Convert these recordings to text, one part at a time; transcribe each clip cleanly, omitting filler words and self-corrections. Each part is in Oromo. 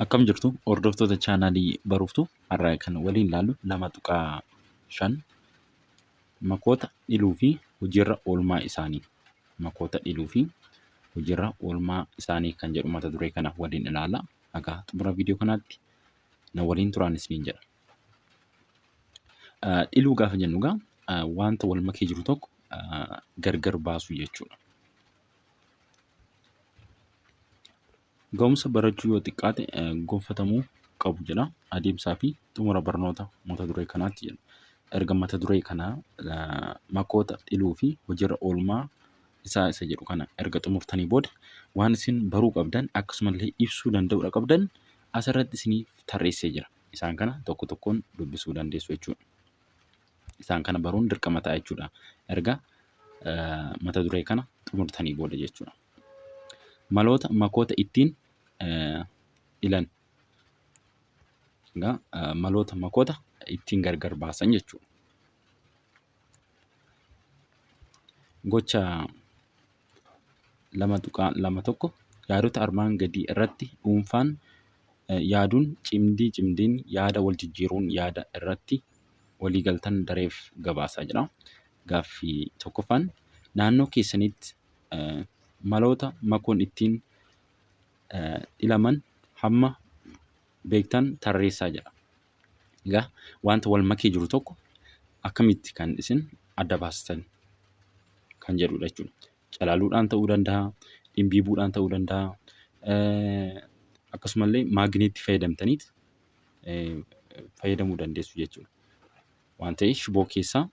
Akkam jirtu hordoftoota chaanaalii Baruuftuu har'a kan waliin ilaallu 2.5 makoota dhiluu fi hojiirra oolmaa isaanii. Makoota dhiluu fi hojiirra oolmaa isaanii kan jedhu mata duree kana waliin ilaalla. Haga xumura viidiyoo kanaatti na waliin turaan isiniin jedha. Dhiluu gaafa jennu egaa wanta wal makee jiru tokko gargar baasuu jechuudha. Ga'umsa barachuu yoo xiqqaate gonfatamuu qabu jedha. Adeemsaa fi xumura barnoota mata duree kanaatti jedha. Erga mata duree kanaa makoota dhiluu fi hojiirra oolmaa isaa isa jedhu kana erga xumurtanii booda waan isin baruu qabdan akkasumallee ibsuu danda'uudha qabdan asirratti isiniif tarreessee jira. Isaan kana tokko tokkoon dubbisuu dandeessu jechuudha. Isaan kana baruun dirqama ta'a jechuudha. Erga mata duree kana xumurtanii booda jechuudha. Maloota makoota ittiin ilan. Egaa maloota makoota ittiin gargar baasan jechuudha. Gocha 2.21 yaadota armaan gadii irratti dhuunfaan yaaduun cimdii cimdiin yaada wal jijjiiruun yaada irratti waliigaltan dareef gabaasaa jedha. Gaaffii tokkoffaan naannoo keessanitti maloota makoon ittiin dhilaman hamma beektan tarreessaa jedha. Egaa wanta wal makee jiru tokko akkamitti kan isin adda baastan kan jedhudha jechuudha. Calaaluudhaan ta'uu danda'a, dhimbiibuudhaan ta'uu danda'a, akkasumallee maagneetti fayyadamtaniit fayyadamuu dandeessu jechuudha. Waan ta'eef shiboo keessaa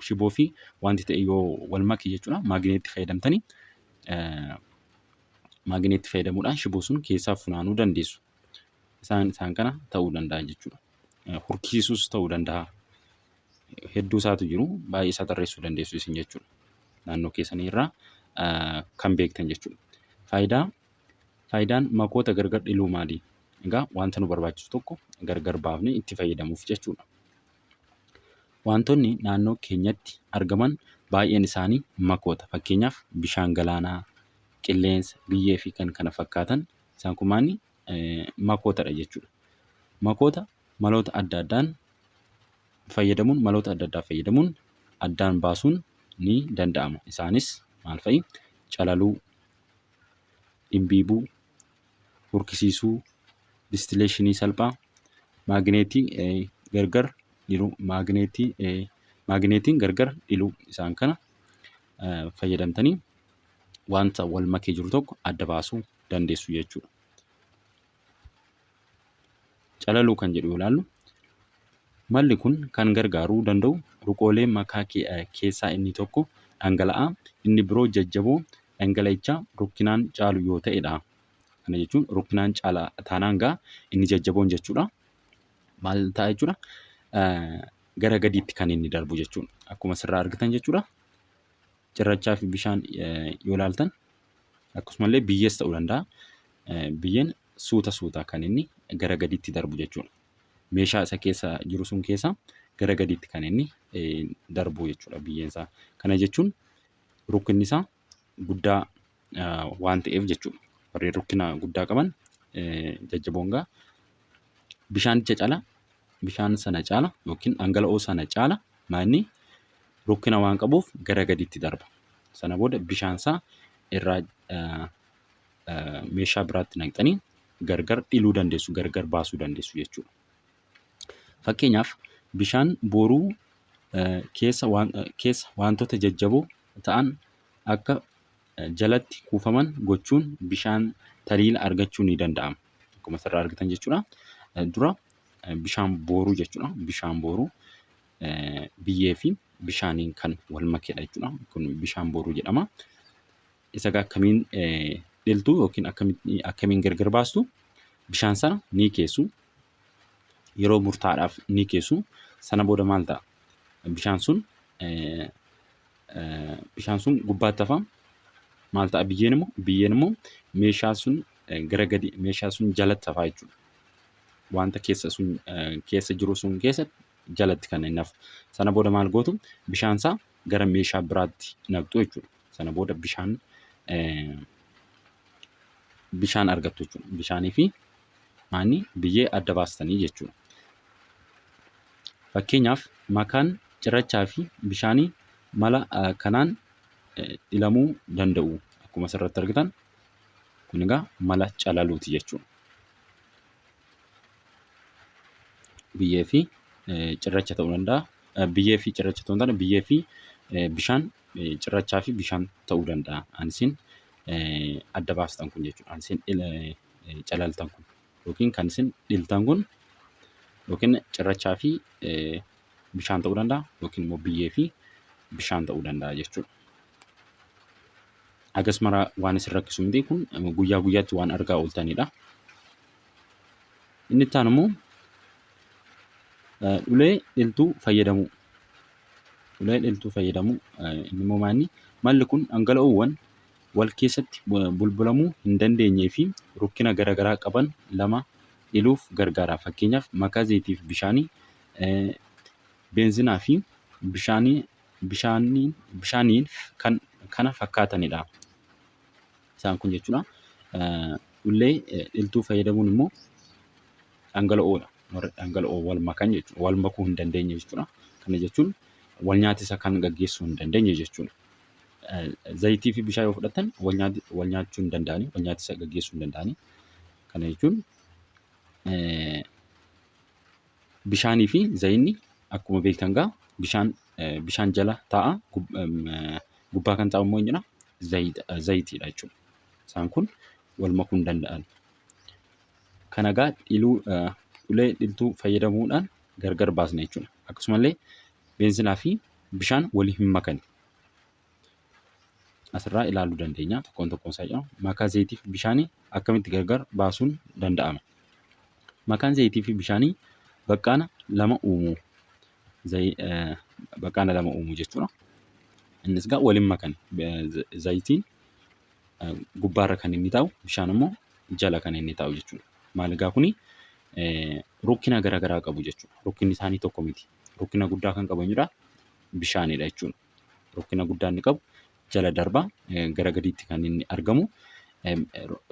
shiboo fi wanti ta'e yoo wal make jechuudha maagneetti fayyadamtanii maagneetti fayyadamuudhaan shiboo sun keessaa funaanuu dandeessu. Isaan isaan kana ta'uu danda'a jechuudha. Hurkisiisuus ta'uu danda'a. Hedduu isaatu jiru baay'ee isaa tarreessuu dandeessu isin jechuudha. Naannoo keessanii irraa kan beektan jechuudha. Faayidaa Faayidaan makoota gargar dhiluu maali? Egaa wanta nu barbaachisu tokko gargar baafnee itti fayyadamuuf jechuudha. Wantoonni naannoo keenyatti argaman baay'een isaanii makoota. Fakkeenyaaf bishaan galaanaa, qilleensa, biyyee fi kan kana fakkaatan isaan kun maali? Makootadha jechuudha. Makoota maloota adda addaan fayyadamuun maloota adda addaa fayyadamuun addaan baasuun ni danda'ama. Isaanis maal fa'i? Calaluu, dhimbiibuu, hurkisiisuu, distileeshinii salphaa, maagineetii gargar dhiluu, maagineetii maagineetiin gargar dhiluu isaan kana fayyadamtanii wanta wal makee jiru tokko adda baasuu dandeessu jechuudha. Calaluu kan jedhu yoo ilaallu malli kun kan gargaaruu danda'u ruqoolee makaa keessaa inni tokko dhangala'aa inni biroo jajjaboo dhangala'ichaa rukkinaan caalu yoo ta'edha. Kana jechuun rukkinaan caala taanaan gaa inni jajjaboon jechuudha. Maal ta'a jechuudha? Gara gadiitti kan inni darbu jechuudha. Akkuma asirraa argitan jechuudha. Cirrachaa fi bishaan yoo ilaaltan akkasumallee biyyees ta'uu danda'a. Biyyeen suuta suuta kan inni gara gadiitti darbu jechuudha. Meeshaa isa keessa jiru sun keessa gara gadiitti kan inni darbu jechuudha biyyeen isaa. Kana jechuun rukkinni isaa guddaa waan ta'eef jechuudha. Warreen rukkina guddaa qaban jajjaboon gaa bishaanicha caala bishaan sana caala yookiin dhangala'oo sana caala maanni rukkina waan qabuuf gara gadiitti darba. Sana booda bishaan isaa irraa meeshaa biraatti naqxanii gargar dhiluu dandeessu, gargar baasuu dandeessu jechuudha. Fakkeenyaaf bishaan booruu keessa waan keessa wantoota jajjaboo ta'an akka jalatti kuufaman gochuun bishaan taliila argachuun ni danda'ama. Akkuma asirraa argitan jechuudha. Dura bishaan booruu jechuudha. Bishaan booruu biyyee fi bishaaniin kan wal makedha jechuudha. Kun bishaan booruu jedhama. Isa egaa akkamiin dhiltu yookiin akkamiin gargar baastu bishaan sana ni keessu. Yeroo murtaa'aadhaaf ni keessu. Sana booda maal ta'a? Bishaan sun bishaan sun gubbaatti hafa. Maal ta'a biyyeen immoo? Biyyeen immoo meeshaa sun gara gadi meeshaa sun jalatti hafaa jechuudha. Wanta keessa sun keessa jiru sun keessa jalatti kan inni hafu. Sana booda maal gootu? Bishaan isaa gara meeshaa biraatti naqxu jechuudha. Sana booda bishaan Bishaan argattu jechuudha. Bishaanii fi maanni biyyee adda baastanii jechuudha. Fakkeenyaaf makaan cirrachaa fi bishaanii mala kanaan dhilamuu danda'u. Akkuma asirratti argitan kun egaa mala calaluuti jechuudha. Biyyee fi cirracha ta'uu danda'a. Biyyee fi cirracha ta'uu danda'a. Biyyee fi bishaan cirrachaa fi bishaan ta'uu danda'a. An isin adda baastan kun jechuudha. An isin calaltan kun yookiin kan isin dhiltan kun yookiin cirrachaa fi bishaan ta'uu danda'a yookiin immoo biyyee fi bishaan ta'uu danda'a jechuudha. Hagas mara waan isin rakkisu miti kun guyyaa guyyaatti waan argaa ooltanidha. Inni itti aanu immoo ulee dhiltuu fayyadamuu. Ulee dhiltuu fayyadamuu inni immoo maali? Malli kun dhangala'oowwan wal keessatti bulbulamuu hin dandeenyee fi rukkina garaagaraa qaban lama dhiluuf gargaara. Fakkeenyaaf makaa zayitii fi bishaanii, beenzinaa fi bishaanii bishaanii bishaaniif kan kana fakkaatanidha. Isaan kun jechuudha. Ullee dhiltuu fayyadamuun immoo dhangala'oodha. Warra dhangala'oo wal makan jechuudha. Wal makuu hin dandeenye jechuudha. Kana jechuun wal nyaatisa kan gaggeessuu hin dandeenye jechuudha. Zayitii fi bishaan yoo fudhattan wal nyaachuu hin danda'ani, wal nyaatisa gaggeessuu hin danda'ani. Kana jechuun bishaanii fi zayinni akkuma beektan gaa bishaan bishaan jala taa'a gubbaa kan taa'u immoo eenyudha? Zayitiidha jechuudha. Isaan kun wal makuu hin danda'an. Kana egaa dhiluu ulee dhiltuu fayyadamuudhaan gargar baasna jechuudha. Akkasumallee beenzinaa fi bishaan walii hin makani. Asirraa ilaaluu dandeenya tokkoon tokkoon isaa jedhama. Makaa zayitii fi bishaanii akkamitti gargar baasuun danda'ama? Makaan zayitii fi bishaanii baqqaana lama uumu. Baqqaana lama uumu jechuudha. Innis egaa waliin makan. Zayitiin gubbaarra kan inni taa'u bishaan immoo jala kan inni taa'u jechuudha. Maal egaa kuni rukkina garaagaraa qabu jechuudha. Rukkinni isaanii tokko miti. Rukkina guddaa kan qabu eenyudha? Bishaanidha jechuudha. Rukkina guddaa inni qabu jala darba gara gadiitti kan inni argamu.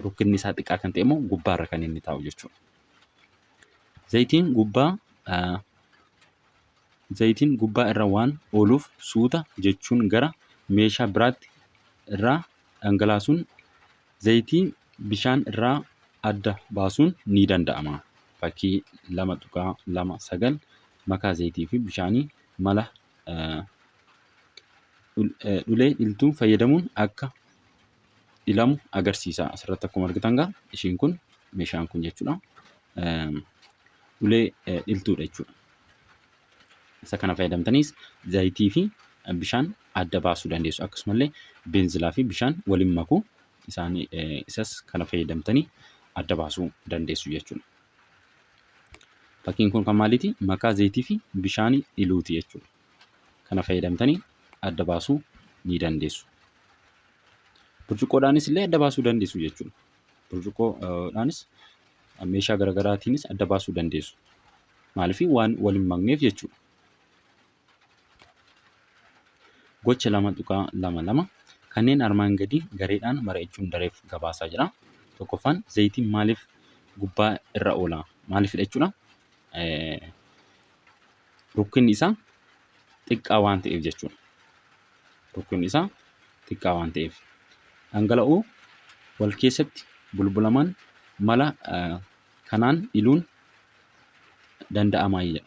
Rukkinni isaa xiqqaa kan ta'e immoo gubbaarra kan inni taa'u jechuudha. Zayitiin gubbaa Zayitiin gubbaa irra waan ooluuf suuta jechuun gara meeshaa biraatti irraa dhangalaasuun zayitii bishaan irraa adda baasuun ni danda'ama. Fakkii 2.29 makaa zayitii fi bishaanii mala dhulee dhiltuu fayyadamuun akka dhilamu agarsiisa. Asirratti akkuma argitan gaa ishiin kun meeshaan kun jechuudha. Ulee dhiltuudha jechuudha. Isa kana fayyadamtaniis zayitii fi bishaan adda baasuu dandeessu. Akkasumallee beenzilaa fi bishaan waliin makuu isaan isas kana fayyadamtanii adda baasuu dandeessu jechuudha. Fakkiin kun kan maaliiti? Makaa zayitii fi bishaanii dhiluuti jechuudha. Kana fayyadamtanii adda baasuu ni dandeessu. Burcuqqoodhaanis illee adda baasuu dandeessu jechuudha. Burcuqqoodhaanis meeshaa garaagaraatiinis adda baasuu dandeessu. Maaliif waan wal hin makneef jechuudha. Gocha 2.22 kanneen armaan gadii gareedhaan mari'achuun dareef gabaasaa jira. Tokkoffaan zayitiin maaliif gubbaa irra oola? Maaliifidha jechuudha? Rukkinni isaa xiqqaa waan ta'eef jechuudha. Rukkinni isaa xiqqaa waan ta'eef. Dhangala'oo wal keessatti bulbulaman mala kanaan dhiluun danda'amaa jedha.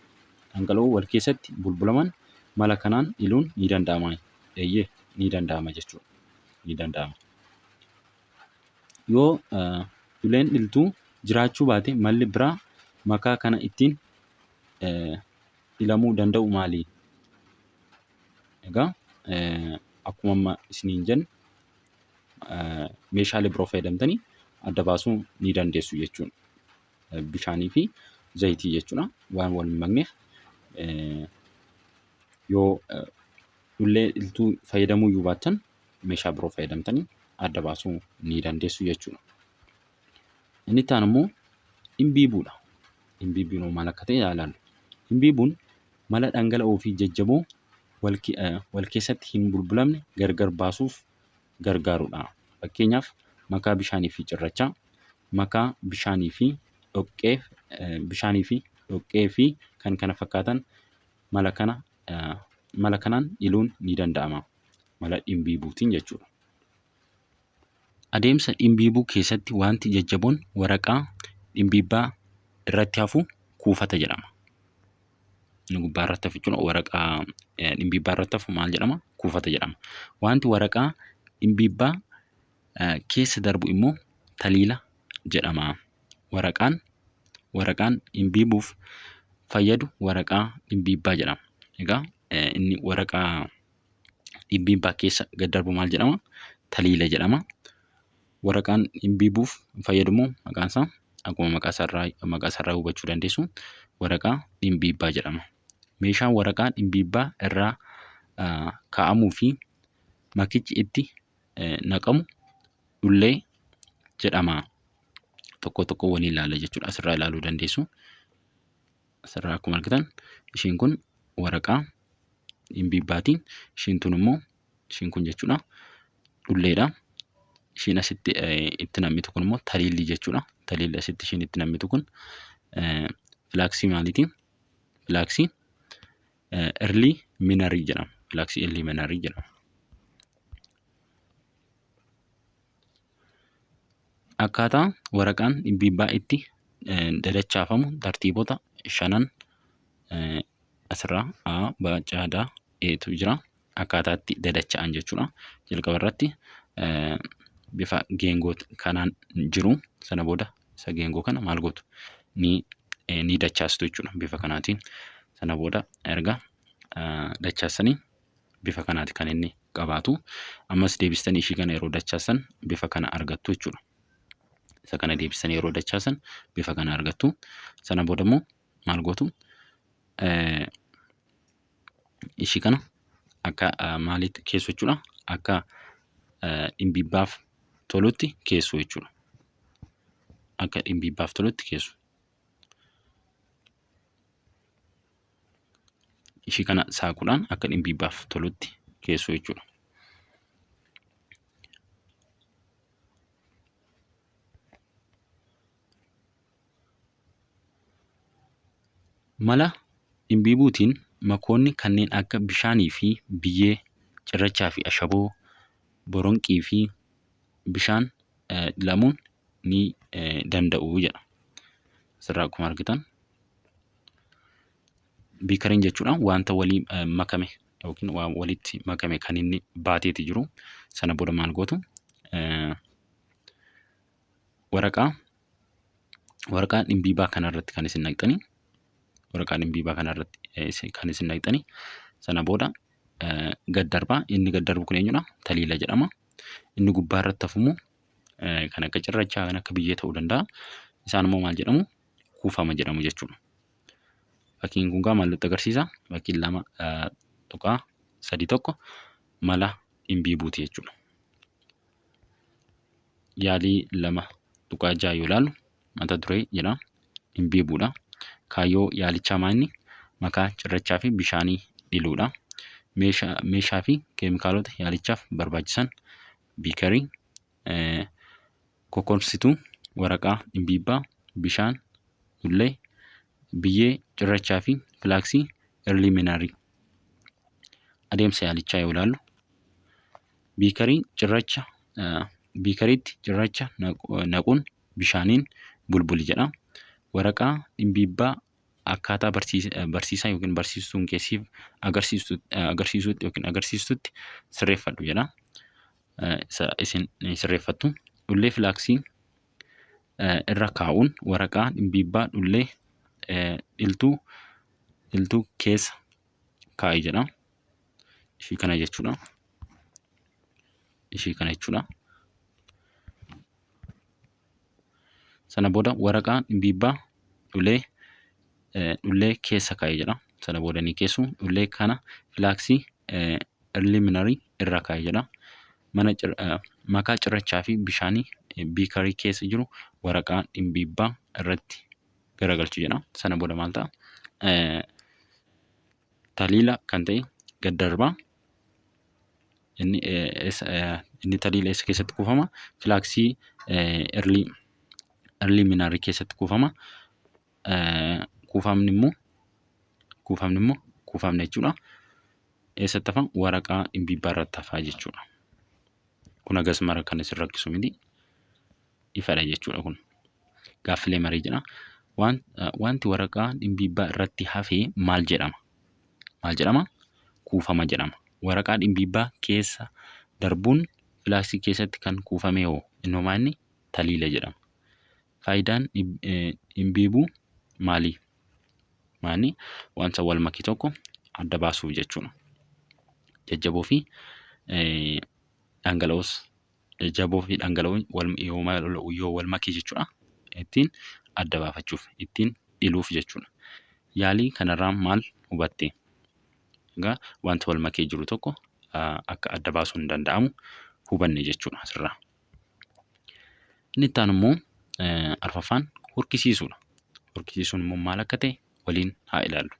Dhangala'oo wal keessatti bulbulaman mala kanaan dhiluun ni danda'amaa? Eeyyee, ni danda'ama jechuudha. Ni danda'ama. Yoo uleen dhiltuu jiraachuu baate malli biraa makaa kana ittiin dhilamuu danda'u maali? Egaa akkuma amma isiniin jenne meeshaalee biroo fayyadamtanii adda baasuu ni dandeessu jechuudha. Bishaanii fi zayitii jechuudha. Waan wal hin makneef yoo ullee dhiltuu fayyadamuu iyyuu baattan meeshaa biroo fayyadamtanii adda baasuu ni dandeessu jechuudha. Inni itti aanu immoo dhimbiibuudha. Dhimbiibuun maal akka ta'e haa ilaallu. Dhimbiibuun mala dhangala'oo fi jajjaboo wal keessatti hin bulbulamne gargar baasuuf gargaarudha. Fakkeenyaaf makaa bishaanii fi cirrachaa, Makaa bishaanii fi dhoqqee bishaanii fi dhoqqee fi kan kana fakkaatan mala kana mala kanaan dhiluun ni danda'ama. Mala dhimbiibuutiin jechuudha. Adeemsa dhimbiibuu keessatti wanti jajjaboon waraqaa dhimbiibbaa irratti hafu kuufata jedhama. Inni gubbaa irratti hafu jechuun waraqaa dhimbiibbaa irratti hafu maal jedhama? Kuufata jedhama. Wanti waraqaa dhimbiibbaa keessa darbu immoo taliila jedhama. Waraqaan waraqaan dhimbiibuuf fayyadu waraqaa dhimbiibbaa jedhama. Egaa inni waraqaa dhimbiibbaa keessa gad darbu maal jedhama? Taliila jedhama. Waraqaan dhimbiibuuf fayyadu immoo maqaan isaa akkuma maqaa isaarraa hubachuu dandeessu waraqaa dhimbiibbaa jedhama. Meeshaan waraqaa dhimbiibbaa irraa kaa'amuu fi makichi itti naqamu dhullee jedhama. Tokko tokko waliin ilaalla jechuudha. Asirraa ilaaluu dandeessu. Asirraa akkuma argitan ishiin kun waraqaa dhimbiibbaati. Ishiin tun immoo ishiin kun jechuudha dhulleedha. Ishiin asitti itti nammitu kun immoo taliillii jechuudha. Taliilli asitti ishiin itti nammitu kun filaaksii maaliiti? Filaaksii early minarii jedhama. Filaaksii early minarii jedhama. Akkaataa waraqaan dhimbiibbaa itti dadachaafamu tartiibota shanan asirraa A, B, C, D, Etu jira. Akkaataa itti dadacha'an jechuudha. Jalqaba irratti bifa geengoo kanaan jiru. Sana booda isa geengoo kana maal gootu? Ni dachaastu jechuudha bifa kanaatiin. Sana booda erga dachaasanii bifa kanaati kan inni qabaatu. Ammas deebistanii ishii kana yeroo dachaasan bifa kana argattu jechuudha. Isa kana deebistanii yeroo dachaasan bifa kana argattu. Sana booda immoo maal gootu? Ishii kana akka maaliitti keessu jechuudha? Akka dhimbiibbaaf tolutti keessu jechuudha. Akka dhimbiibbaaf tolutti keessu. Ishii kana saaquudhaan akka dhimbiibbaaf tolutti keessu jechuudha. Mala dhimbiibuutiin makoonni kanneen akka bishaanii fi biyyee, cirrachaa fi ashaboo, boronqii fi bishaan dhilamuun ni danda'u jedha. Asirraa akkuma argitan biikariin jechuudha wanta walii makame yookiin waan walitti makame kan inni baateeti jiru. Sana booda maal gootu? Waraqaa waraqaa dhimbiibaa kanarratti kan isin naqxanii waraqaa dhimbiibaa kanarratti kan isin naqxanii sana booda gad darbaa. Inni gad darbu kun eenyudha? Taliila jedhama. Inni gubbaa irratti hafu immoo kan akka cirrachaa kan akka biyyee ta'uu danda'a. Isaan immoo maal jedhamu? Kuufama jedhamu jechuudha. Fakkiin kun gaa maal nutti agarsiisa? Fakkiin 2.31 mala dhimbiibuuti jechuudha. Yaalii 2.6 yoo ilaallu mata duree jedha dhimbiibuudha. Kaayyoo yaalichaa maa inni? Makaa cirrachaa fi bishaanii dhiluudha. Meeshaa fi keemikaalota yaalichaaf barbaachisan biikarii, kokorsituu, waraqaa dhimbiibbaa, bishaan, ullee, biyyee, cirrachaa fi filaaksii erliiminarii. Adeemsa yaalichaa yoo ilaallu biikarii cirracha biikariitti cirracha naquun bishaaniin bulbuli jedha. Waraqaa dhimbiibbaa akkaataa barsiisaa yookiin barsiistuun kee siif agarsiisutti yookiin agarsiistutti sirreeffadhu jedha. Isa isin sirreeffattu. Dhullee filaaksii irra kaa'uun waraqaa dhimbiibbaa dhullee dhiltuu dhiltuu keessa kaa'i jedha. Ishii kana jechuudha. Ishii kana jechuudha. Sana booda waraqaa dhimbiibbaa ulee dhullee keessa kaa'i jedha. Sana booda ni keessu dhullee kana filaaksii preliminary irra kaa'i jedha. Mana makaa cirrachaa fi bishaanii biikarii keessa jiru waraqaa dhimbiibbaa irratti garagalchu jedha. Sana booda maal ta'a? Taliila kan ta'e gad darbaa. Inni inni taliila eessa keessatti kuufama? Filaaksii early Erliminarii keessatti kuufama. Kuufamni immoo kuufamni immoo kuufamni jechuudha. Eessatti hafa? Waraqaa dhimbiibbaa irratti hafa jechuudha. Kun hagas mara kan isin rakkisu miti. Ifadha jechuudha kun. Gaaffilee marii jedha. Wanti waraqaa dhimbiibbaa irratti hafe maal jedhama? Maal jedhama? Kuufama jedhama. Waraqaa dhimbiibbaa keessa darbuun filaaksii keessatti kan kuufame hoo innoo maal? Taliila jedhama. Faayidaan dhimbiibuu maali? Maali? Wanta wal make tokko adda baasuuf jechuudha. Jajjaboo fi dhangala'oos, jajjaboo fi dhangala'oon yoo wal make jechuudha. Ittiin adda baafachuuf, ittiin dhiluuf jechuudha. Yaalii kanarraa maal hubatte? Egaa wanta wal makee jiru tokko akka adda baasuun danda'amu hubanne jechuudha asirraa. Inni itti aanu immoo arfaffaan hurkisiisuudha. Hurkisiisuun immoo maal akka ta'e waliin haa ilaallu.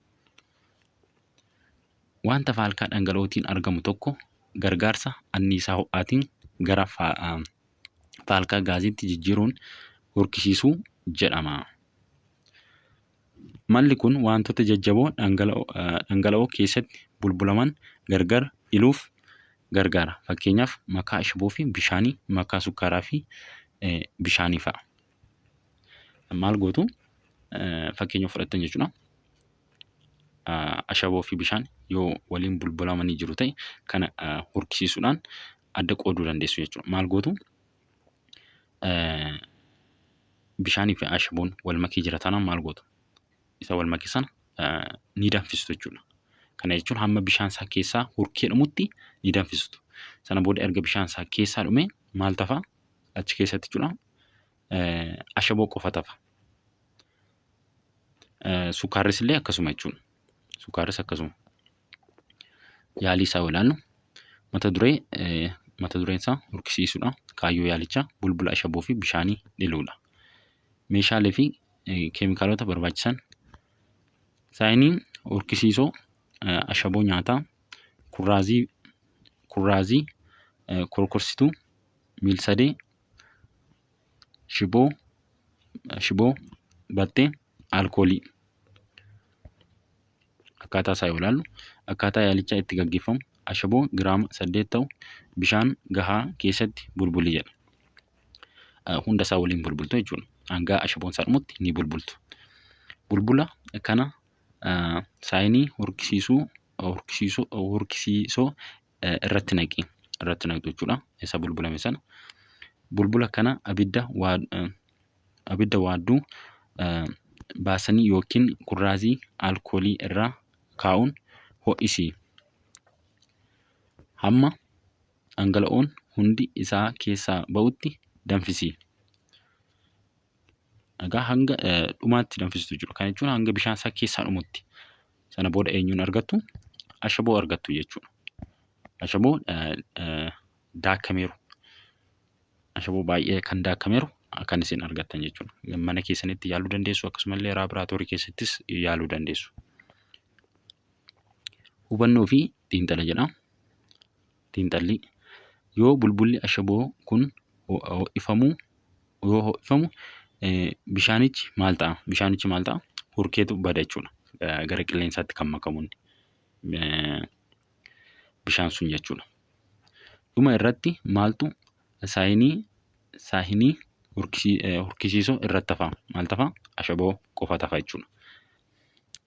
Wanta faalkaa dhangala'ootiin argamu tokko gargaarsa anniisaa ho'aatiin gara faalkaa gaaziitti jijjiiruun hurkisiisuu jedhama. Malli kun wantoota jajjaboo dhangala'oo keessatti bulbulaman gargar dhiluuf gargaara. Fakkeenyaaf, makaa ashaboo fi bishaanii, makaa sukkaaraa fi bishaanii fa'a. Maal gootu? Fakkeenya fudhattan jechuudha. Ashaboo fi bishaan yoo waliin bulbulamanii jiru ta'e, kana hurkisiisuudhaan adda qooduu dandeessu jechuudha. Maal gootu? Bishaanii fi ashaboon wal makee jira taanaan maal gootu? Isa wal make sana ni danfistu jechuudha. Kana jechuun hamma bishaan isaa keessaa hurkee dhumutti ni danfistu. Sana booda erga bishaan isaa keessaa dhume maal tafa? Achi keessatti jechuudha, ashaboo qofa tafa. Sukkaarris illee akkasuma jechuudha. Sukkaarris akkasuma. Yaalii isaa yoo ilaallu, mata dureen isaa hurkisiisuudha. Kaayyoo yaalichaa bulbula ashaboo fi bishaanii dhiluudha. Meeshaalee fi keemikaalota barbaachisan: saayinii hurkisiisoo, ashaboo nyaataa, kurraazii korkorsituu, miilsadee, shiboo battee, alkoolii. Akkaataa isaa yoo ilaallu, akkaataa yaalichaa itti gaggeeffamu: ashaboo giraama 8 ta'u bishaan gahaa keessatti bulbuli jedha. Hunda isaa waliin bulbultu jechuudha. Hanga ashaboon isaa dhumutti ni bulbultu. Bulbula kana saayinii hurkisiisoo irratti naqi. Irratti naqxu jechuudha. Isa bulbulame sana. Bulbula kana abidda waadduu baasanii yookiin kurraazii alkoolii irra kaa'uun ho'isi. Hamma dhangala'oon hundi isaa keessaa ba'utti danfisi. Egaa hanga dhumaatti danfistu jechuudha. Kana jechuun hanga bishaan isaa keessaa dhumutti. Sana booda eenyuun argattu? Ashaboo argattu jechuudha. Ashaboo daakameeru. Ashaboo baay'ee kan daakameeru kan isin argattan jechuudha. Mana keessanitti yaaluu dandeessu, akkasumallee laaboraatoorii keessattis yaaluu dandeessu. Hubannoo fi xiinxala jedha. Xiinxalli yoo bulbulli ashaboo kun ho'ifamu yoo ho'ifamu bishaanichi maal ta'a? Bishaanichi maal ta'a? Hurkeetu bada jechuudha. Gara qilleensaatti kan makamu bishaan sun jechuudha. Dhuma irratti maaltu saayinii hurkisiisoo irratti hafa? Maal hafa? Ashaboo qofa hafa jechuudha.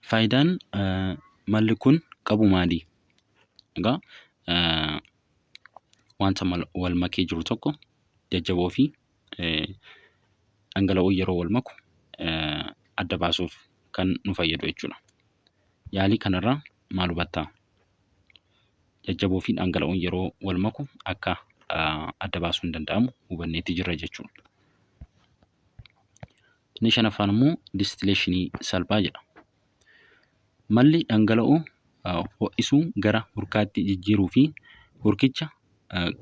Faayidaan malli kun qabu maali? Egaa wanta wal makee jiru tokko, jajjaboo fi dhangala'oo yeroo wal maku adda baasuuf kan nu fayyadu jechuudha. Yaalii kanarraa maal hubattaa? Jajjaboo fi dhangala'oon yeroo wal maku akka adda baasuun danda'amu hubanneetii jirra jechuudha. Inni shanaffaan immoo distileeshinii salphaa jedha. Malli dhangala'oo ho'isuu gara hurkaatti jijjiiruu fi hurkicha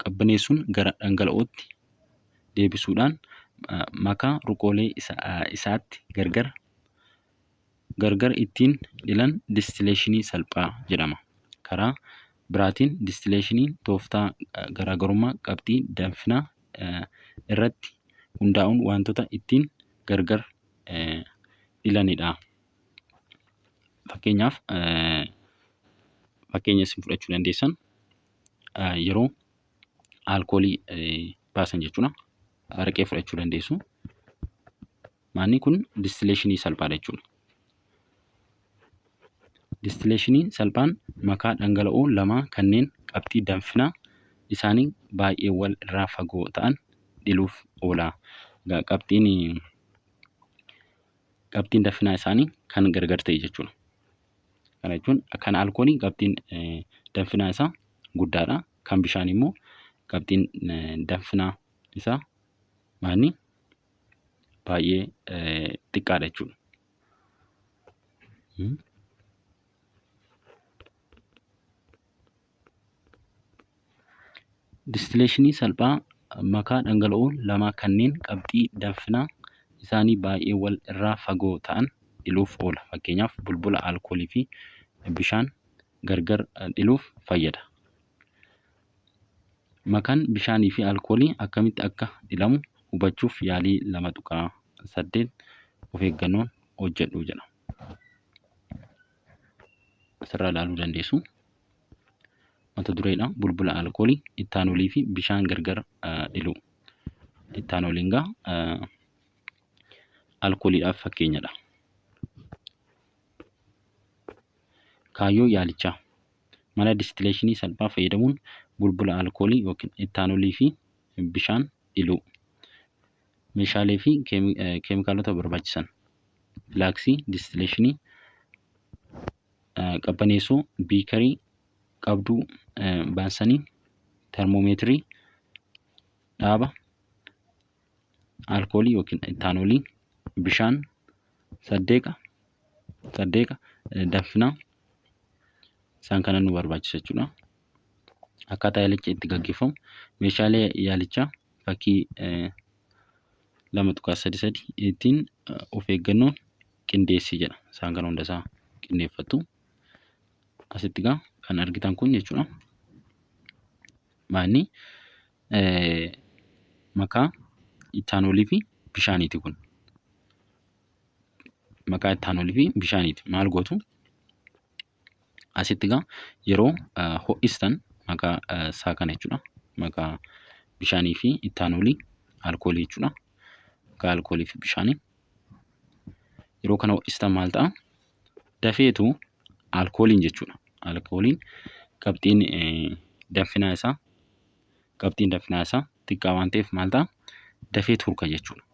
qabbaneessuun gara dhangala'ootti deebisuudhaan makaa ruqoolee isaatti gargar gargar ittiin dhilan distileeshinii salphaa jedhama. Karaa biraatiin distileeshiniin tooftaa garaagarummaa qabxii danfinaa irratti hundaa'uun wantoota ittiin gargar dhilanidha. Fakkeenyaaf fakkeenya isin fudhachuu dandeessan yeroo alkoolii baasan jechuudha. Araqee fudhachuu dandeessu. Maanni kun distileeshinii salphaadha jechuudha. Distileeshiniin salphaan makaa dhangala'oo lamaa kanneen qabxii danfinaa isaanii baay'ee wal irraa fagoo ta'an dhiluuf oola. Egaa qabxiin danfinaa isaanii kan gargar ta'e jechuudha. Kana jechuun kan alkoolii qabxiin danfinaa isaa guddaadha. Kan bishaanii immoo qabxiin danfinaa isaa maanni baay'ee xiqqaadha jechuudha. Distileeshinii salphaa makaa dhangala'oo lamaa kanneen qabxii danfinaa isaanii baay'ee wal irraa fagoo ta'an dhiluuf oola. Fakkeenyaaf bulbula alkoolii fi bishaan gargar dhiluuf fayyada. Makaan bishaanii fi alkoolii akkamitti akka dhilamu hubachuuf yaalii 2.8 of eeggannoon hojjedhu jedha. Asirraa ilaaluu dandeessu. Mata dureedha. Bulbula alkoolii, ittaanolii fi bishaan gargar dhiluu. Ittaanoliin gaa alkooliidhaaf fakkeenyadha. Kaayyoo yaalichaa. Mala distileeshinii salphaa fayyadamuun bulbula alkoolii yookiin ittaanolii fi bishaan dhiluu. Meeshaalee fi keemikaalota barbaachisan. Filaaksii, distileeshinii, qabbaneessuu, biikarii, qabduu baansanii, termoomeetirii, dhaaba, alkoolii yookiin ittaanoolii, bishaan, saddeeqa danfinaa isaan kana nu barbaachisa jechuudha. Akkaataa yaalichi itti gaggeeffamu meeshaalee yaalichaa fakkii 2.33 ittiin of eeggannoon qindeessi jedha. Isaan kana hundasaa qindeeffattu. Asitti egaa kan argitan kun jechuudha. Maanni makaa ittaanoolii fi bishaaniiti kun. Makaa ittaanoolii fi bishaaniiti. Maal gootu? Asitti egaa yeroo ho'istan makaa isaa kana jechuudha. Makaa bishaanii fi ittaanoolii alkoolii jechuudha. Makaa alkoolii fi bishaanii. Yeroo kana ho'istan maal ta'a? Dafeetu alkooliin jechuudha. Alkooliin qabxiin danfinaa isaa qabxiin danfinaa isaa xiqqaa waan ta'eef maal ta'a? Dafee hurka jechuudha.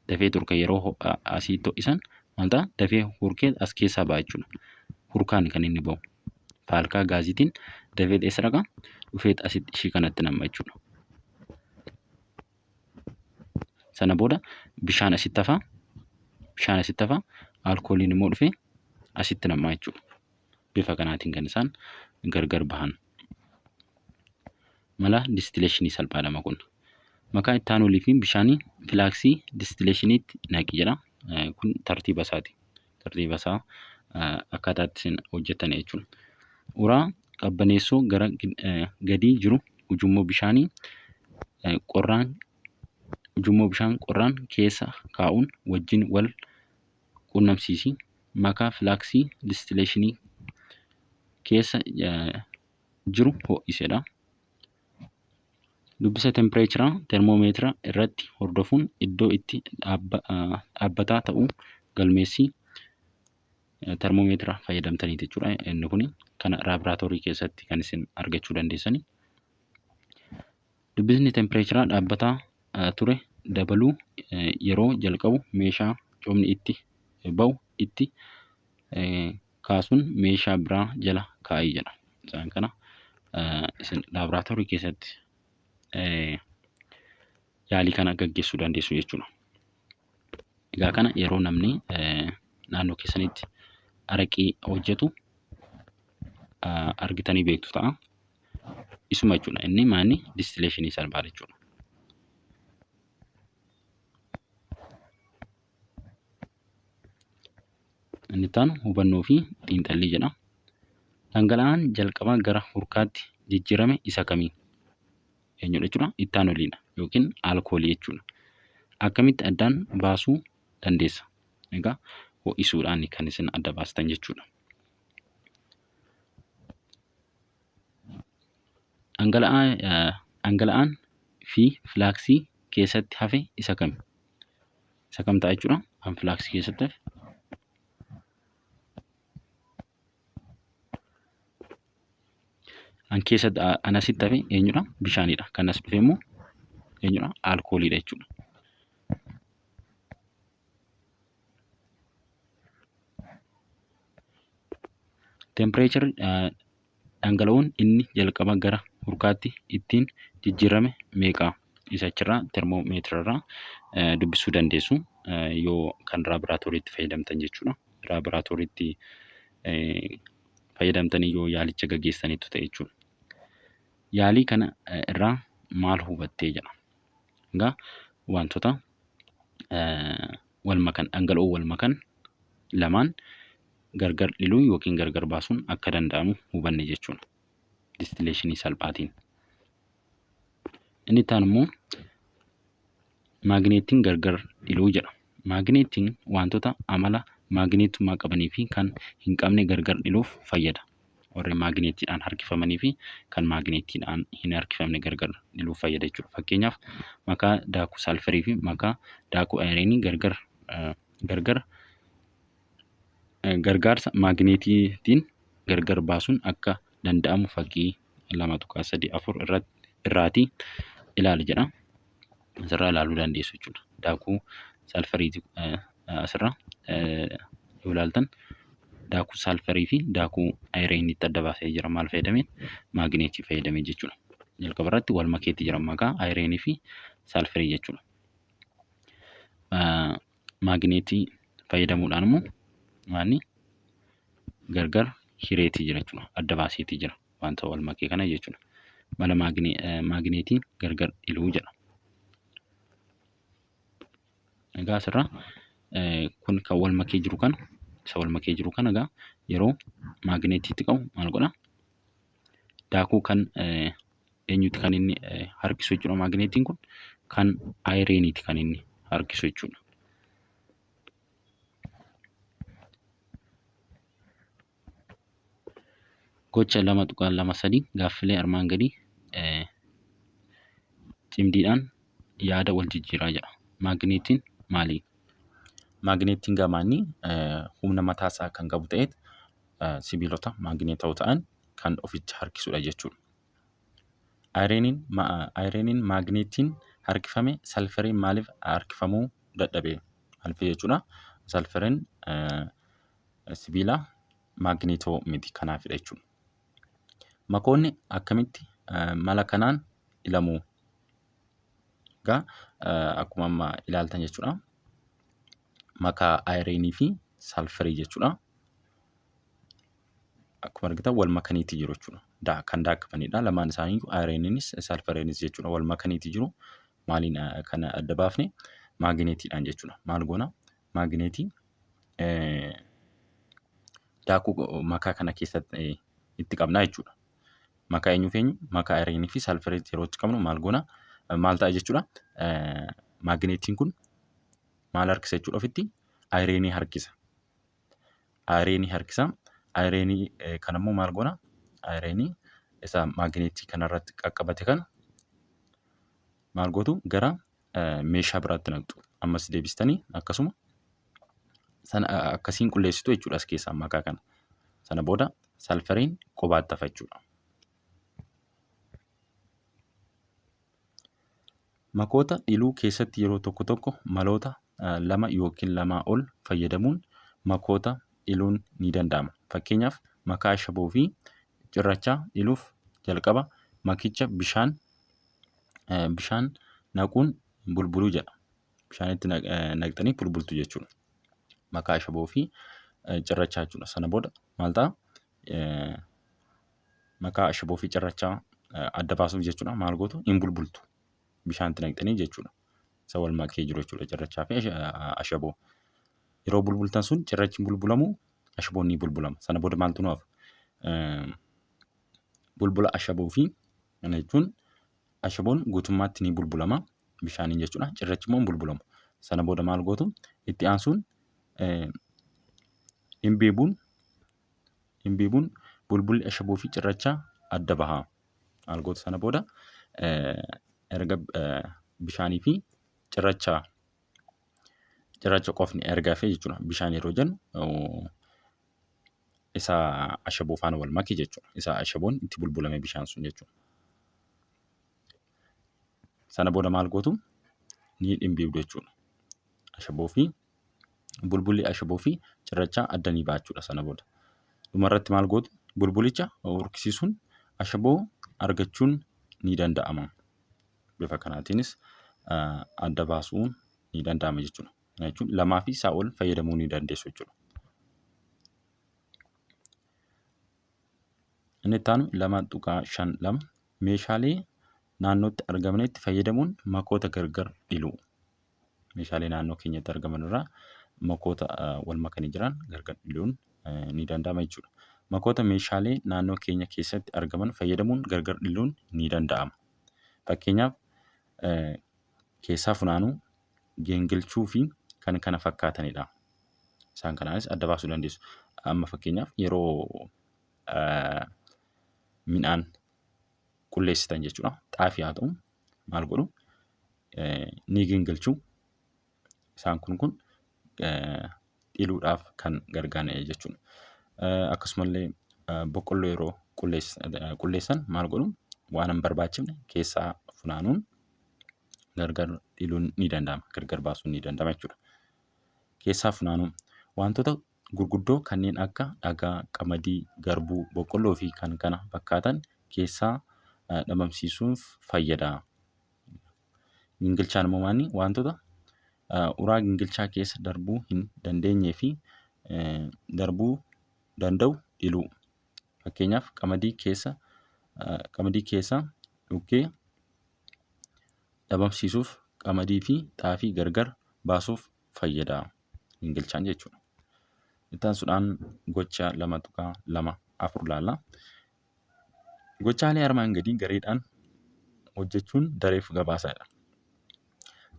Dafee hurka yeroo asiitti ho'isan maal ta'a? Dafee hurkee as keessaa ba'a jechuudha. Hurkaan kan inni bahu. Faalkaa gaaziitiin dafee eessa dhaqa? Dhufee asitti ishii kanatti nam'a jechuudha. Sana booda bishaan asitti hafa. Bishaan asitti hafa. Alkooliin immoo dhufee asitti nam'a jechuudha. Bifa kanaatiin kan isaan gargar bahan. Mala distileeshinii salphaadha kun. Makaa ittaanoolii fi bishaanii filaaksii distileeshiniitti naqi jedha. Kun tartiiba isaati. Tartiiba isaa akkaataa itti isin hojjettan jechuudha. Uraa qabbaneessoo gara gadii jiru ujummoo bishaanii qorraan ujummoo bishaan qorraan keessa kaa'uun wajjin wal quunnamsiisi. Makaa filaaksii distileeshinii keessa jiru ho'isedha. Dubbisa tempireecharaa termoomeetira irratti hordofuun iddoo itti dhaabbataa ta'uu galmeessi. Termoomeetira fayyadamtaniiti jechuudha. Inni kun kana laaboraatoorii keessatti kan isin argachuu dandeessani. Dubbisni tempireecharaa dhaabbataa ture dabaluu yeroo jalqabu meeshaa coomni itti ba'u itti kaasuun meeshaa biraa jala kaa'i jedha. Isaan kana isin laaboraatoorii keessatti yaalii kana gaggeessuu dandeessu jechuudha. Egaa kana yeroo namni naannoo keessanitti araqii hojjetu argitanii beektu ta'a. Isuma jechuudha. Inni maanni distileeshinii salphaadha jechuudha. Inni itti aanu hubannoo fi xiinxallii jedha. Dhangala'aan jalqaba gara hurkaatti jijjiirame isa kamii? Eenyudha jechuudha? Ittaanoliidha yookiin alkoolii jechuudha. Akkamitti addaan baasuu dandeessa? Egaa ho'isuudhaan kan isin adda baastan jechuudha. Dhangala'aan fi filaaksii keessatti hafe isa kami? Isa kam ta'a jechuudha? Kan filaaksii keessatti hafe. An keessatti an asitti hafe eenyudha? Bishaanidha. Kan as dhufe immoo eenyudha? Alkooliidha jechuudha. Tempireecharri dhangala'oon inni jalqaba gara hurkaatti ittiin jijjiirame meeqa? Isa achirraa termoomeetirarraa dubbisuu dandeessu yoo kan laaboraatooriitti fayyadamtan jechuudha. Laaboraatooriitti fayyadamtanii yoo yaalicha gaggeessitaniitu ta'e jechuudha. Yaalii kana irraa maal hubattee jedha. Egaa wantoota wal makan dhangala'oo wal makan lamaan gargar dhiluu yookiin gargar baasuun akka danda'amu hubanne jechuudha. Distileeshinii salphaatiin. Inni itti aanu immoo maagineettiin gargar dhiluu jedha. Maagineettiin wantoota amala maagineettummaa qabanii fi kan hin qabne gargar dhiluuf fayyada. Warreen maagineettiidhaan harkifamanii fi kan maagineettiidhaan hin harkifamne gargar dhiluuf fayyada jechuudha. Fakkeenyaaf makaa daakuu saalfarii fi makaa daakuu ayireenii gargar gargar gargaarsa maagineetiitiin gargar baasuun akka danda'amu fakkii 2.34 irratti irraatii ilaali jedha. Asirraa ilaaluu dandeessu jechuudha. Daakuu saalfarii asirraa yoo ilaaltan daakuu saalfarii fi daakuu ayireeniitti adda baasee jira. Maal fayyadamee? Maagineetii fayyadamee jechuudha. Jalqaba irratti wal makeetti jira makaa ayireenii fi saalfarii jechuudha. Maagineetii fayyadamuudhaan immoo maanni gargar hireetii jira jechuudha. Adda baaseetii jira wanta wal makee kana jechuudha. Mala maagineetiin gargar dhiluu jedha. Egaa asirraa kun kan wal makee jiru kana isa wal makee jiru kana egaa yeroo maagineetiitti qabu maal godha? Daakuu kan eenyuti kan inni harkisu jechuudha maagineetiin kun kan ayireeniiti kan inni harkisu jechuudha. Gocha 2.23 gaaffilee armaan gadii cimdiidhaan yaada wal jijjiiraa jedha. Maagineetiin maali? Maagineetiin gamaanni humna mataa isaa kan qabu ta'ee sibiilota maagineetawoo ta'an kan ofitti harkisudha jechuudha. Ayireeniin maagineetiin harkifame salfariin maaliif harkifamuu dadhabe? Maaliif jechuudha? Salfariin sibiila maagineetoo miti kanaafidha jechuudha. Makoonni akkamitti mala kanaan ilamu? Egaa akkuma amma ilaaltan jechuudha. Makaa ayireenii fi salfarii jechuudha. Akkuma argitan wal makaniitii jiru jechuudha. Kan daakamanidha. Lamaan isaanii ayireeniinis salfariinis jechuudha. Wal makaniitii jiru. Maaliin kan adda baafne? Maagineetiidhaan jechuudha. Maal goona? Maagineetii daakuu makaa kana keessatti itti qabna jechuudha. Makaa eenyuuf eenyu? Makaa ayireenii fi salfarii yeroo itti qabnu maal goona? Maal ta'a jechuudha? Maagineetiin kun maal harkisa jechuudha ofitti? Ayireenii harkisa. Ayireenii harkisa. Ayireenii kanammoo maal goona? Ayireenii isa maagineetii kanarratti qaqqabate kana maal gootu? Gara meeshaa biraatti naqxu. Ammas deebistanii akkasuma sana akkasiin qulleessitu jechuudha as keessaa makaa kana. Sana booda salfariin qobaatti hafa jechuudha. Makoota dhiluu keessatti yeroo tokko tokko maloota lama yookiin lamaa ol fayyadamuun makoota dhiluun ni danda'ama. Fakkeenyaaf makaa ashaboo fi cirrachaa dhiluuf jalqaba makicha bishaan bishaan naquun bulbuluu jedha. Bishaanitti naqxanii bulbultu jechuudha. Makaa ashaboo fi cirrachaa jechuudha. Sana booda maal ta'a? Makaa ashaboo fi cirrachaa adda baasuuf jechuudha. Maal gootu? Hin bulbultu. Bishaanitti naqxanii jechuudha. Isa wal makee jiru jechuudha cirrachaa fi ashaboo. Yeroo bulbultan sun cirrachi hin bulbulamu, ashaboon ni bulbulama. Sana booda maaltu nu hafa? Bulbula ashaboo fi kana jechuun ashaboon guutummaatti ni bulbulama bishaaniin jechuudha. Cirrachi immoo hin bulbulamu. Sana booda maal gootu? Itti aansuun dhimbiibuun bulbulli ashaboo fi cirrachaa adda baha. Maal gootu sana booda erga bishaanii fi cirracha qofni erga hafee jechuudha. Bishaan yeroo jennu isa ashaboo faana wal make jechuudha. Isa ashaboon itti bulbulame bishaan sun jechuudha. Sana booda maal gootu? Ni dhimbiibdu jechuudha. Ashaboo fi bulbulli ashaboo fi cirrachaa adda ni ba'a jechuudha sana booda. Dhumarratti maal gootu? Bulbulicha hurkisiisuun ashaboo argachuun ni danda'ama. Bifa kanaatiinis adda baasuun ni danda'ama jechuudha. Kana jechuun lamaa fi isaa ol fayyadamuu ni dandeessu jechuudha. Inni itti aanu 2.52 meeshaalee naannootti argamanitti fayyadamuun makoota gargar dhiluu. Meeshaalee naannoo keenyatti argaman irraa makoota wal makanii jiran gargar dhiluun ni danda'ama jechuudha. Makoota meeshaalee naannoo keenya keessatti argaman fayyadamuun gargar dhiluun ni danda'ama. Fakkeenyaaf keessaa funaanuu, gingilchuu fi kan kana fakkaatanidha. Isaan kanaanis adda baasuu dandeessu. Amma fakkeenyaaf yeroo midhaan qulleessitan jechuudha. Xaafii haa ta'u maal godhu ni gingilchuu. Isaan kun dhiluudhaaf kan gargaaranidha jechuudha. Akkasumallee boqqolloo yeroo qulleessan maal godhu waan hin barbaachifne keessaa funaanuun gargar dhiluun ni danda'ama. Gargar baasuun ni danda'ama jechuudha. Keessaa funaanuu wantoota gurguddoo kanneen akka dhagaa, qamadii, garbuu, boqqolloo fi kan kana fakkaatan keessaa dhabamsiisuuf fayyada. Gingilchaan immoo maali? Wantoota uraa gingilchaa keessa darbuu hin dandeenyee fi darbuu danda'u dhiluu. Fakkeenyaaf qamadii keessa dhukkee dhabamsiisuuf qamadii fi xaafii gargar baasuuf fayyada. Gingilchaan jechuudha. Itti aansuudhaan gocha 2.24 ilaalla. Gochaalee armaan gadii gareedhaan hojjechuun dareef gabaasaadha.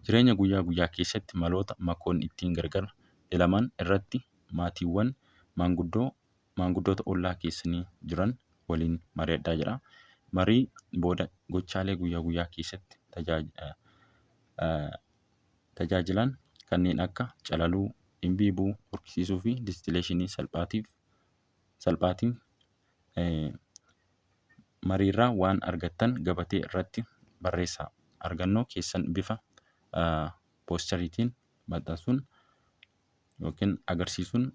Jireenya guyyaa guyyaa keessatti maloota makoonni ittiin gargar dhilaman irratti maatiiwwan maanguddoota ollaa keessanii jiran waliin mari'adhaa jedha. Marii booda gochaalee guyyaa guyyaa keessatti tajaajilan kanneen akka calaluu, dhimbiibuu, hurkisiisuu fi distileeshinii salphaatiin mariirraa waan argattan gabatee irratti barreessaa. Argannoo keessan bifa poostariitiin maxxansuun yookiin agarsiisuun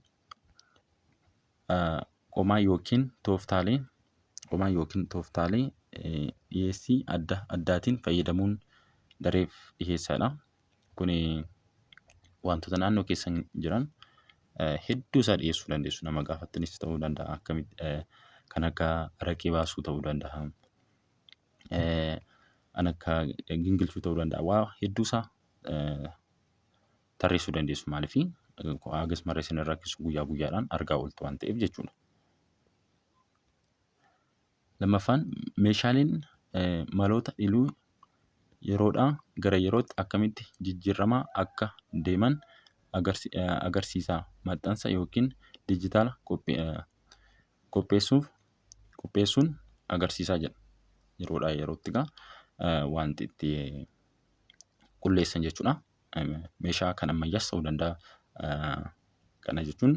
qomaa yookiin tooftaalee dhiyeessii adda addaatiin fayyadamuun dareef dhiyeessaadha. Kun wantoota naannoo keessan jiran hedduu isaa dhiyeessuu dandeessu. Nama gaafattanis ta'uu danda'a. Akkamitti kan akka araqee baasuu ta'uu danda'a. Kan akka gingilchuu ta'uu danda'a. Waa hedduu isaa tarreessuu dandeessu. Maaliif hagas maree isin rakkisu guyyaa guyyaadhaan argaa ooltu waan ta'eef jechuudha. Lammaffaan meeshaaleen maloota dhiluu yeroodhaa gara yerootti akkamitti jijjiiramaa akka deeman agarsiisa. Maxxansa yookiin dijitaala qopheessuun agarsiisaa jedha. Yeroodhaa yerootti egaa wanti itti qulleessan jechuudha. Meeshaa kan ammayyaas ta'uu danda'a. Kana jechuun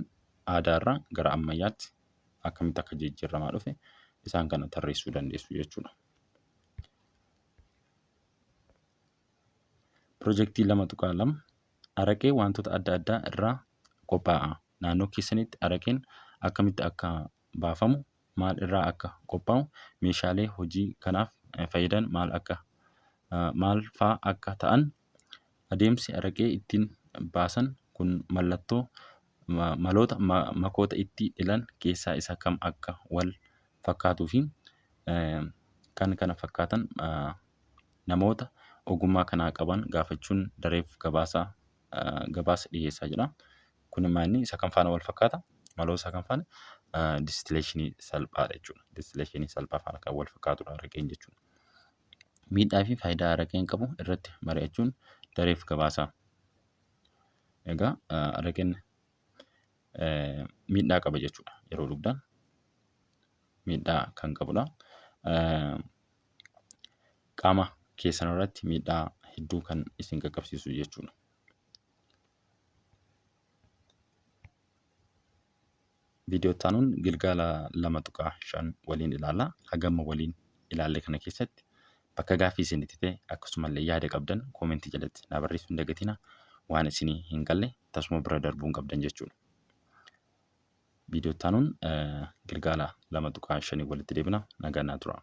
aadaarraa gara ammayyaatti akkamitti akka jijjiiramaa dhufe isaan kana tarreessuu dandeessu jechuudha. Piroojeektii 2.2 araqee wantoota adda addaa irraa qophaa'a. Naannoo keessanitti araqeen akkamitti akka baafamu, maal irraa akka qophaa'u, meeshaalee hojii kanaaf fayyadan maal fa'aa akka ta'an, adeemsi araqee ittiin baasan kun mallattoo maloota makoota itti dhilan keessaa isa kam akka wal fakkaatuu fi kan kana fakkaatan namoota ogummaa kanaa qaban gaafachuun dareef gabaasa dhiyeessaa jira. Kun maali isa kam faana wal fakkaata? Maloota isa kam faana? Distileeshinii salphaadha jechuudha. Distileeshinii salphaa faana kan wal fakkaatudha araqeen jechuudha. Miidhaa fi faayidaa araqeen qabu irratti mari'achuun dareef gabaasa. Egaa araqeen miidhaa qaba jechuudha yeroo dhugdan miidhaa kan qabudha. Qaama keessan irratti miidhaa hedduu kan isin qaqqabsiisu jechuudha. Viidiyoo itti aanuun gilgaala 2.5 waliin ilaalla. Hagamma waliin ilaalle kana keessatti bakka gaaffii isinitti ta'e akkasumallee yaada qabdan koomentii jalatti naa barreessuu hin dagatinaa. Waan isinii hin galle tasuma bira darbuu hin qabdan jechuudha. Viidiyoo itti aanuun gilgaala 2.5 walitti deebina. Nagaan naa turaa.